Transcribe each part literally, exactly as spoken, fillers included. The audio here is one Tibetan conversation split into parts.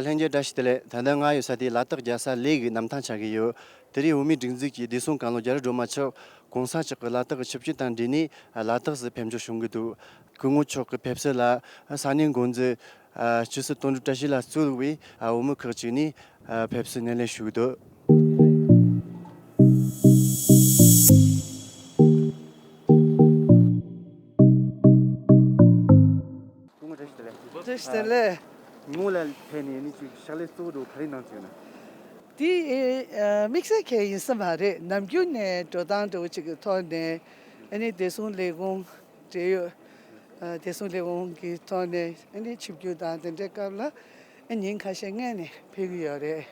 ལྷན་རྒྱས་བཀྲ་ཤིས་བདེ་ལེགས། ད་ལྟ་ང་ཡོད་ས་དེ་ལ་དྭགས་རྒྱལ་ས་གླེ་གི་གནམ་ཐང་ཆགས་ཀྱི་ཡོད། དེ་རིང་འོས་མི་སྒྲིག་འཛུགས་ཀྱི་བདེ་སྲུང་བཀའ་བློན་རྒྱ་རི་སྒྲོལ་མ་མཆོག་གོང་ས་མཆོག་གི་ལ་དྭགས་ཀྱི་ཆིབས་བསྒྱུར་དང་འབྲེལ་ནས་ལ་དྭགས་སུ་ཕེབས་འབྱོར་བྱུང་གི་འདུག་སྐུ་ངོ་མཆོག་གི་ཕེབས་བསུ་ལ་ས་གནས་འགོ་འཛིན་སྤྱི་ཟུར་དོན་གྲུབ་བཀྲ་ཤིས་ལགས་གཙོས་པའི་འོས་མི་ཁག་ཅིག་ནས་ཕེབས་བསུ་སྣེ་ལེན་ཞུ་གི་འདུག་སྐུ་ངོ་བཀྲ་ཤིས་བདེ་ལེགས། བཀྲ་ཤིས་བདེ་ལེགས། ངོ་ལ་ཕེབས་ནས་ནི་ཅིག་ཕྱག་ལས་གཙོ་བོ་འདྲ་བོ་ག་རེ་གནང་བྱུང་ན། དེ་ཨ་དམིགས་བསལ་གང་ཡང་ཡིན་ས་མ་རེད། ནམ་རྒྱུན་ནས་འགྲོ་སྟངས་འདྲ་བོ་ཅིག་གི་ཐོག་ནས་ཨ་ནི་བདེ་སྲུང་ལས་ཁུངས་འབྲེལ་ཡོད། ཨ་བདེ་སྲུང་ལས་ཁུངས་ཀྱི་ཐོག་ནས་ཨ་ནི་ཆིབས་བསྒྱུར་དང་དེ་འདྲའི་སྐབས་ལ་ཨ་ཉིན་ཁ་ཤས་སྔོན་ནས་ཕེབས་ཀྱི་ཡོད་རེད།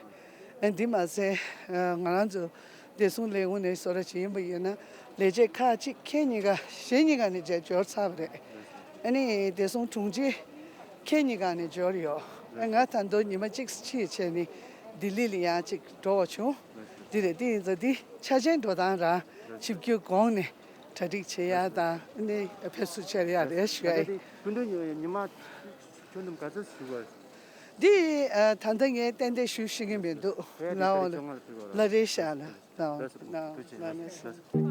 ཨ་འདི་མ་ཟད་ཨ་ང་རང་ཚོ་བདེ་སྲུང་ལས་ཁུངས་ནས་བཟོ་འདྲ་ཅིག་ཡིན་པ་ཡིན་ན་ལས་བྱེད་ཁག་ཅིག་ཁྱེད་གཉིས་ཀ་གཞན་གཉིས་ཀ་ནས་མཇལ་འབྱོར་ཚར་བ་རེད། ཨ་ནི་བདེ་སྲུང་དྲུང་ཆེ་ཁྱེད་གཉིས་ཀ་ནས་འབྱོར་ཡོད། ཨ་ང་ད་དུང་ཉི་མ་གཅིག་ཕྱིན་བྱས་ནས་ལྡི་ལི་ལ་ཡང་ཅིག་འགྲོ་བ་བྱུང་། འདི་རེད། དེ་ཡིན་ཙང་འདི་འཆར་ཅན་འགྲོ་སྟངས་རང་ཆིབས་བསྒྱུར་གོང་ནས་གྲ་སྒྲིག་བྱེད་ཡ་དང་ཨ་ནི་ཕེབས་བསུ་བྱེད་ཡ་རེད་ཞུ་ཡ་ཡིན། སྐུ་མགྲོན་ཉི་མ་ཁྱོན་བསྡོམས་ག་ཚོད་ཞུ་དགོས། འདི་ཨ་ད་ལྟ་ངས་ཏན་ཏན་ཞུ་ཤེས་ཀྱི་མི་འདུག་ལའོ་ལ་རེ་ཤ་ལ་ལའོ་ལའོ་ལ་ནས།